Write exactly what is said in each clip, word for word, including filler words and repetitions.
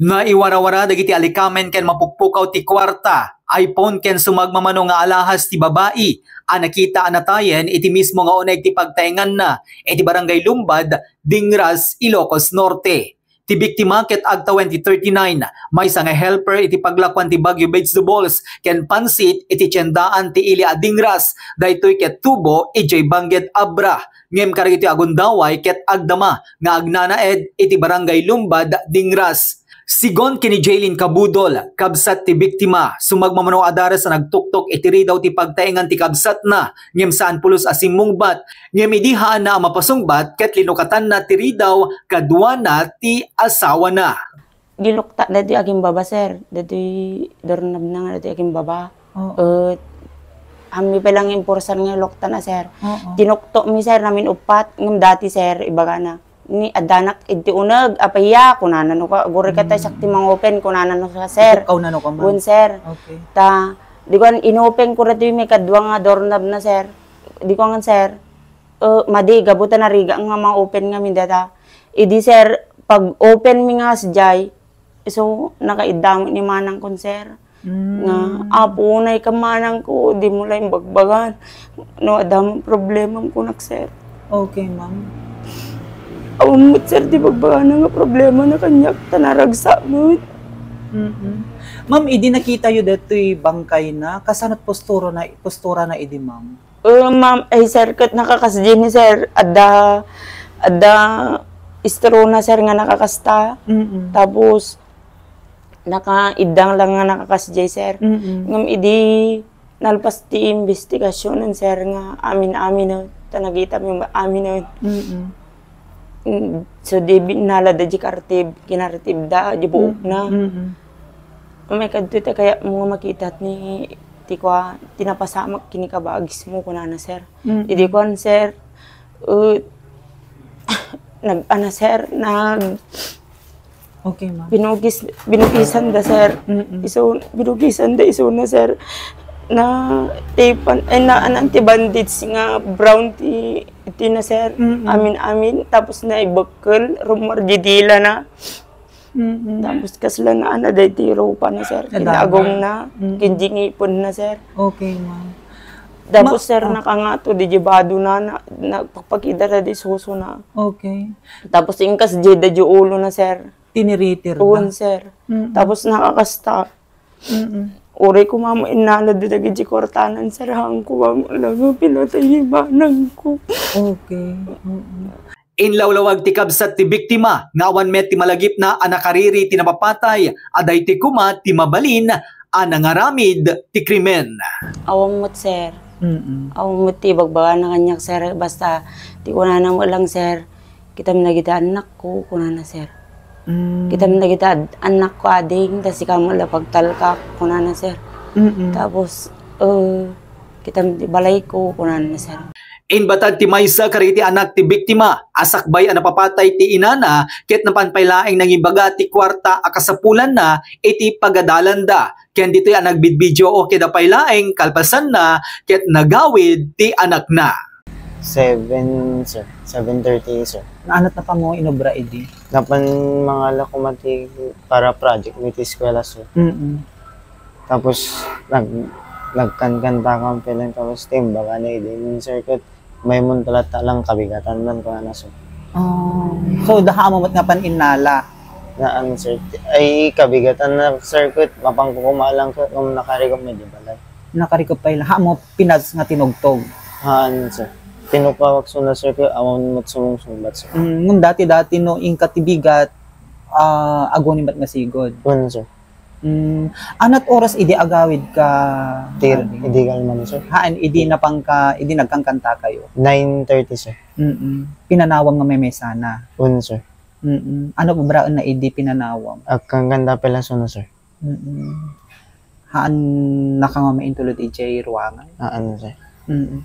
Naiwarawara dagiti alikamen ken mapukpukaw ti kuarta, iPhone ken sumagmamano nga alahas ti babai a nakita a natayen iti mismo nga uneg ti pagtaenganna iti Barangay Lumbad, Dingras, Ilocos Norte. Ti biktima ket agtawen ti thirty-nine, maysa nga helper iti paglakuan ti Baguio vegetables ken pansit iti tiendaan ti ili a Dingras, daytoy ket tubo idiay Benguet, Abra. Ngem kadagitoy a gundaway ket agdama nga agnanaed iti Barangay Lumbad, Dingras. Sigun ken ni Jaylin Cabudol, kabsat ti biktima, sumagmamano a dares a nagtuktok iti ridaw ti pagtaengan ti kabsatna, ngem saan pulos a simmungbat, ngem idi haanna a mapasungbat ket linukatanna ti ridaw kaduana ti asawana. Gilukta daytoy agimbaba, sir. Daytoy doorknobna nga daytoy agimbaba. Oo. Et, ammi pay lang impursar nga iluktana, sir. Oo. Tinuktok mi, sir, namin uppat. Ngem daytoy, sir, ibagana. Ni addanak iti uneg, apay ya, kunana no ka, guri ka ta siak ti mangopen, kunana no ka, sir. Ikaw na no ka, ma'am? Wen, sir. Okay. Ta, di ko an-, inopen ko daytoy may kadua nga doorknobna, sir. Di ko ngan, sir. Eh, madi, gapu ta narigat nga ma-open ngamin dayta. Idi, sir, pag-open mi nga sdiay, so, nakaidda met ni manang kon, sir. Mm. Nga, "Apo, unay ka manang ko, di mo la imbagbagan. No, adda met problemam," kunak, sir. Okay, ma'am. Awan met, sir, ti bagbagana nga problemana kaniak, ta naragsak met. Mm-mm. Ma'am, idi nakita yo daytoy bangkayna, kasano ti posturana, posturana idi, ma'am? Eh, ma'am, ay, sir, ket nakakasdiay ni, sir. Adda, adda istrona, sir, nga nakakasta. Mm-mm. Tapos, nakaiddang lang nga nakakasdiay, sir. Mm-mm. Ngem idi nalpas ti imbestigasionen, sir, nga amin-amin, ta nakita mi amin. Mm-mm. Mm, so, di binnala da di kartib, kinartibda, di buokna. Mm-mm. Umay kadto, ta kayatmo nga makita ni, ti kua, ti napasamak ken ni kabagismo, kunana, sir. Mm. Idi kuan, sir, uh, nag-, ana, sir, nag-, Okay, ma'am. Binugis, binugisan da, sir. Mm-mm. Iso, binugisan da, iso na, sir. Na, ti pan-, ay, na, anan ti bandage nga brown ti, ti na, sir. Mm-mm. Amin-amin. Tapos na ibukkel, rumor di dila na. Mm-mm. Tapos kasla na, ana, daytoy rupa na, sir. Nadama. Kinagong na, Mm-mm. kinjingipon na, sir. Okay, ma'am. Tapos, Ma-, sir, ah. nakangato, di jibado na, na, nagpapakita na di suso na. Okay. Tapos, inkas jay da di ulo na, sir. Tiniritir da? Uwan, sir. Mm-mm. Tapos, nakakasta. Mm-mm. Uray ko, mama, innala da dagiti kuartanan, sir. Hangko, mama, lang, pinatay ni manang ko. Okay. Mm-mm. Inlawlawag ti kabsat ti biktima nga awan met ti malagipna a nakariri ti napapatay, a daytoy koma ti mabalin a nangaramid ti krimen. Awan met, sir. Mm-mm. Awan met ti ibagbagana kaniak, sir. Basta ti kunana met lang, sir, "Kitam dagiti annakko," kunana, sir. Mm. "Kitam dagiti ad-, annakko, ading, ta sika met la pagtalkak," kunana, sir. Mm-mm. Tapos, eh, "Kitam ti balayko," kunana, sir. Inbatag ti maysa kadagiti anak ti biktima a sakbay a napapatay ti inana ket napan pay laeng nangibaga ti kuarta a kasapulanna iti pagadalanda. Ken ditoy a nagbidbideo keda pay laeng kalpasanna ket nagawid ti anakna. Seven, sir. Seven thirty, sir. Naanat na pa mo inobra idi? Napan mangala ko mati para project mi ti eskwela, sir. Mm-mm. Tapos, nag-, nagkankanta kami lang, tapos timbagana idi, sir, ket may muntala ta lang kabigatan man, kunana, sir. Oh. So, daha mo met nga pan innala? Naan, sir. Ay, kabigatan na, sir, ket mapangkukuma lang, ket nung nakarikop mi di balay. Nakarikop pay la. Ha mo, pinas nga tinugtog? Haan, sir. Tinupawak so na, sir, ket awan met sumungsungbat, sir. Mm, ngem dati-dati no, inka ti bigat, ah, aguni met nga sigud? Wen, sir. Mm, anat oras idi agawid ka, Tir-, Alvin? Idi kalman, sir. Haan, idi napangka-, idi nagkankanta kayo? Nine thirty, sir. Mm-mm. Pinanawam nga memesa na? Wen, sir. Mm-mm. Ano obraen na idi pinanawam? Agkankanta pay la so na, sir. Mm-mm. Haan, naka nga maintulod idiay ruangan? Haan, sir. Mm.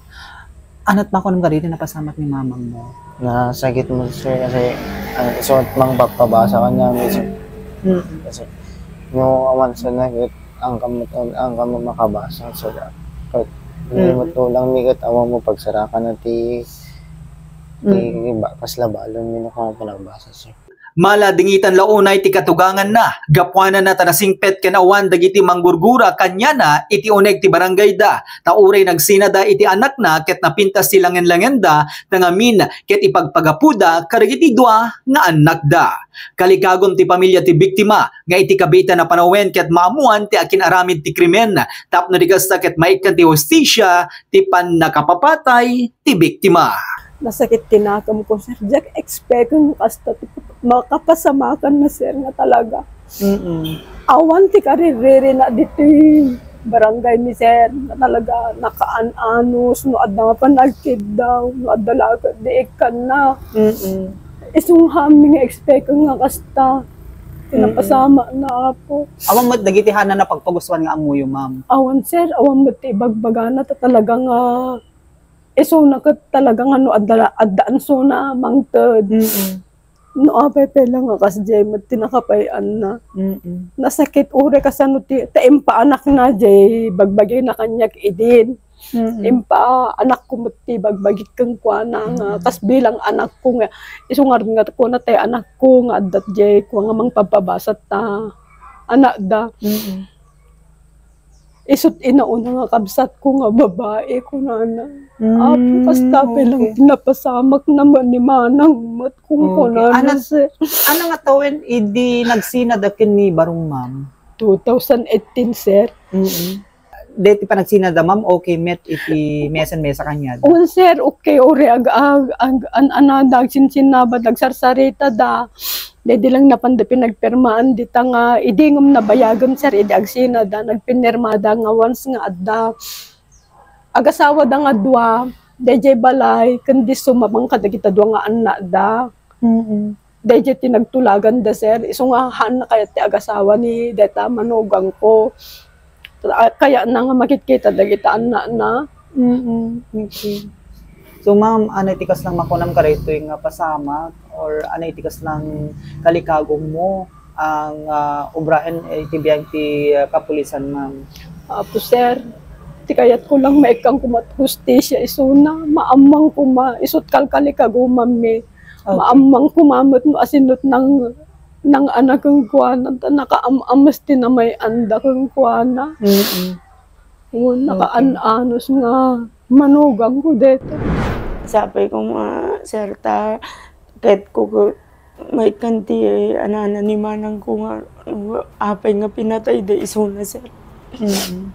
Anat makunem kadagiti napasamak ni mamang mo? Nasakit mo, sir, kasi, ah, isuot mang papabasa kanya, sir. Mm. Kasi, no, awan sa na, ang kamot, ang kamot makabasa, sir. Kat, Mm. Ni mo tulang mi kat awan mo pagsarakan na ti, ti Mm. ba-, kasla balon mi no kamo panagbasa, sir. Maladingitan la unay ti katuganganna, gapuanana ta nasingpet ken awan dagiti manggurgura kaniana iti uneg ti barangayda, ta uray nagsinada iti anakna ket napintas ti langen-langenda ta ngamin ket ipagpagapuda kadagiti dua nga annakda. Kalikagum ti pamilya ti biktima nga iti kabiitan a panawen ket maammoan ti akin-aramid ti krimen, tapno di kasta ket maikkan ti hustisia ti pannakapapatay ti biktima. Nasakit ti nakemko, sir. Diak expect nga kasta ti makapasamakan na, sir, nga talaga. Mm-mm. Awan ti kariririna ditoy barangay mi, sir, nga talaga nakaan-anos no adda nga panagkiddaw, no adda la ket di ikkanna. Mm-mm. Isu nga amin nga expect nga kasta. Ti Mm-mm. Napasama na, Apo. Awan met dagiti haanna napagpagustuhan nga ammoyo, ma'am? Awan, sir. Awan met ti ibagbagana ta talaga nga isuna ket talaga nga no adda, adda ansona mangted. Mm-mm. No apay pay lang nga kasdiay met ti nakapay-anna. Mm-mm. Nasakit uray kasano ti, ta impaanakna diay bagbagina kaniak idin. Mm-mm. Impaanakko met ti bagbagik kenkuana nga Mm-mm. kas bilang anakko nga isu ngarud nga kuna tay anakko nga adda diay kua nga mangpabpabasat ta anakda. Mm-mm. Isut' inauna nga kabsatko nga babai, kunana. Mm, Apo, kasta pay lang okay. Ti napasamak naman ni Manang met, kung Okay. kunana, Ana, sir. Ana nga tawen idi nagsinada ken ni Barong, ma'am? Two thousand eighteen, sir. Mm-mm. Deti panagsinada, ma'am, okay met iti mesa-mesa kaniada? Un, sir, okay, uri ag-, ag-, ag-, an-, anada, agsinsinabad, agsarsaritada. Daydi lang napanda pinagpirmaan dita nga idi ngem nabayagen, sir, idi agsinada, nagpinirmada nga once nga adda agasawada nga dua, daydiay balay, ken disso mabang kadagita dua nga annakda. Mm-mm. Daydiay ti nagtulaganda, sir. Isu nga haan na kayat ti agasawa ni dayta manugangko. Ah, kayatna nga makitkita dagita annakna. Mm, okay. So, ma'am, ano iti kaslang makunam kadaytoy nga pasamak or ano iti kaslang kalikagummo ang, ah, obrahen iti biag ti, ah, kapulisan, ma'am? Apo, sir, ti kayatko lang maikkan koma ti hustisia isuna, maammang koma, isut' kalkalikagumanmi. Okay. Maammang koma met no asino't nang, nang anak kenkuana, ta nakaam-ames ti namay-anda kenkuana. Mm-mm. Wen, okay. Nakaan-anos nga manugangko deta. Sapay ko nga, sir, ta, ket ko, ko, maikkan ti anana ni manangko nga, apay nga pinatayda isuna, sir. Mm-mm.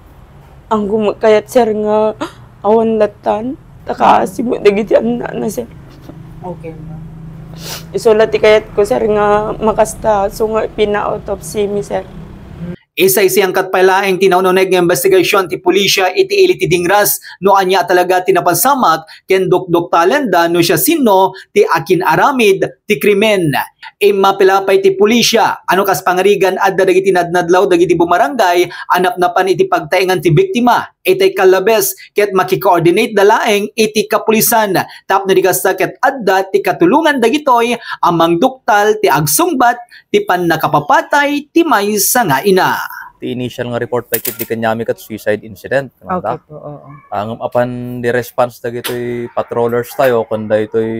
Ang kumakayat, sir, nga awan lattan, ta kaasi met dagiti annakna, sir. Okay, ma'am. Isu la ti kayatko, sir, nga makasta, so nga pina-autopsy mi, sir. Isaysayangkat pay laeng ti naun-uneg nga imbestigasyon ti pulisya iti ili ti dingras no ania talaga ti napasamak ken dukduktalenda no siasino ti akin-aramid ti krimen. Immapila pay ti pulisya a no kas pangarigan adda dagiti nadnadlaw dagiti bumarangay a napnapan iti pagtaengan ti biktima. Itay kallabes ket makikoordinate da laeng iti kapulisan tapno di kasta ket adda ti katulongan dagitoy a mangduktal ti agsungbat ti pannakapapatay ti maysa nga ina. Ti initial nga report pay ket di kaniami ket suicide incident, kanada. Okay po, oo. Ah, ngem apan di response dagitoy patrollers tayo ken daytoy,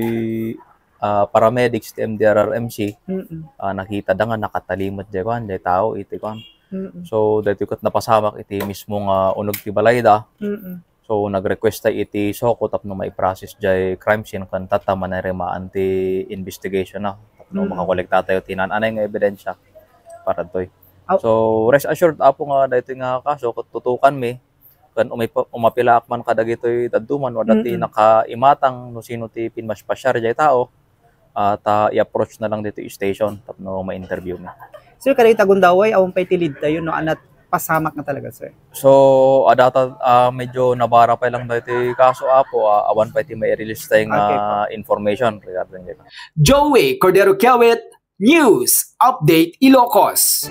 ah, paramedics ti M D R R M C, Mm-mm. ah, nakita da nga nakatali met jay kuan, jay tao iti kuan. Mm-mm. So, daytoy ket napasamak iti mismo nga uneg ti balayda. Mm-mm. So, nag-request tayo iti SOCO tapno maiprocess jay crime scene ken tatta manirimaan ti investigation na. Tapno Mm. makakolekta tayo ti naan-anay nga ebidensya para ditoy. Aw. So, rest assured, Apo, nga daytoy nga kaso, ket tutukan mi, ken umipa-, umapilaak man kadagitoy dadduma no adda ti Mm-mm. nakaimatang no sino ti pinmaspasiar jay tao, ah, ta i-approach na lang ditoy station tapno ma-interview mi. Sir, kadagita gundaway, awan pay ti lead tayo, no, anat pasamak nga talaga, sir. So, adata, ah, medyo nabara pay lang daytoy kaso, Apo, ah, awan pay ti mai-release tayo nga Okay po. information regarding dito. Joey Cordero Kiawit, News Update Ilocos.